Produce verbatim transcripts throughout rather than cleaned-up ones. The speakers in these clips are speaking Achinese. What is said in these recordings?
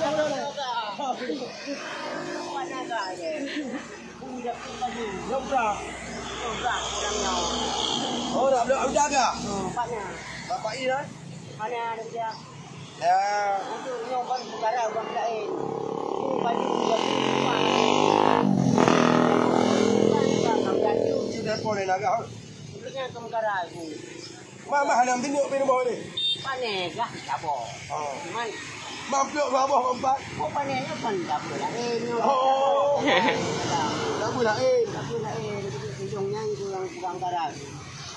Oh, dah boleh udah ga? Bapak I dah? Mana ada dia? Ya. Untuk nyoe kan perkara orang lain. Ini baju dia pun rumah. Kan, kan, kan, kan. Dia dah boleh nak ga? Sebenarnya ke perkara itu. Mama hana tinok pi rumoh ni. Pane gah saboh. Oh. Cuman mampu saboh empat. Kok pane nyoe kan dapur lain nyoe. Oh. Dapur lain. Dapur lain. Ujungnya kurang kurang garam.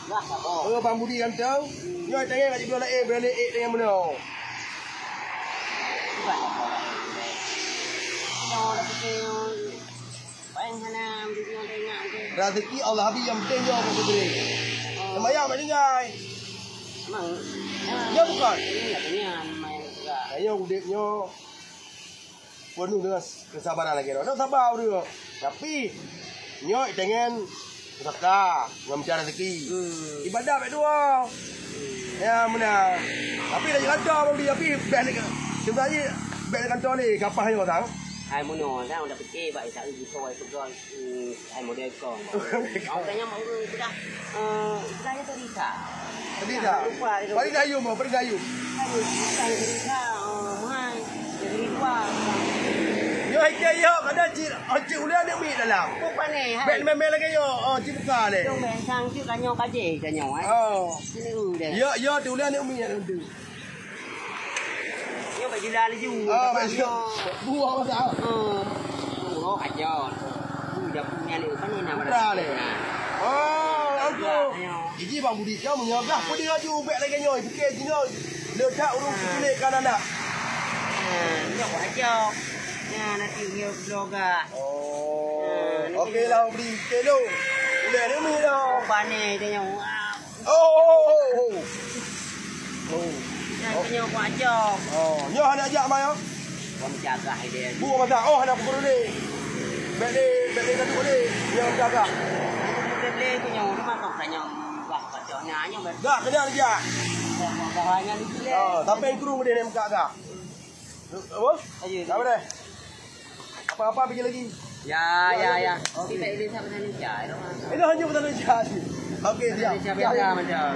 Gah saboh. Oh, Bang Budi ganteng. Nyoe tengah ngaji bola lain berani eh dengan meunoe. Bukan saboh lain. Nyoe dah fikir. Paeng hana dudoe teuingat tu. Rezeki Allah bri nyang penting nyoe keu putri. Oh. Sembahyang bak tinggai. Emang, emang. Ya bukan? Ini nak tanya main juga. Ayo udeb nyoe. Penuh dengan kesabaran lagi. Dah sabar udah. Tapi nyoe itengen pusaka ngon mencari rezeki. Hmm. Ibadah bak dua. Hmm. Ya meunan. Tapi dah kantor bang tapi bek ni. Sebenarnya bek kantor ni kapah nyoe tang. Hai meunoe tang udah pike bak isa uji kawai pegang. Hmm, hai model kong. Awak tanya mak urang sudah, eh, sudah nya cerita. Cerita. Lupa dia. Paling dayum, paling dayum. Bukan cerita, eh, mahal. Jadi lupa. Yo, hai ke yo, kada cik, oh, cik ulian ni mi dalam. Bukan ni, hai. Bek memel lagi yo, oh, cik buka le. Dong bek sang cik kanyo kaje kanyo, eh. Oh. Sini udah. Yo, yo, cik ulian ni mi dalam tu. Nyoe bak jila laju. Ah, bak jila. Buah masak. Hmm. Oh, aja. Tu dah punya ni, kan ni nama dah. Oh, aku. Jiji bang Budi kau menyogah pun dia laju bek lagi nyoe. Fikir jinoe. Letak urung kulit kan anak. Hmm, nyoe aja. Nah, nanti dia bloga. Oh. Okey lah Budi. Okey lu. Udah ni mi dah. Panik dia nyoe. Oh, oh, oh, oh. Oh. Nyan keunyoe kuajok. Oh, nyoe hana jak mai, oh. Wah, mencagah idéh. Bu masa, oh, hana pukul ni. Bek ni, bek ni satu kali. Nyoe mencagah. Beli keunyoe, rumah kau tanya. Wah, kacau nyan, nyoe. Dah, kena dia. Wah, bahaya ni, gila. Oh, sampai kurung dia ni muka kah? Apa? Ayo. Apa dah? Apa-apa pergi lagi? Ya, ya, ya. Okey. Kita ini sama Indonesia, ya, Bang. Ini hanya Indonesia. Okey, siap. Indonesia biasa macam.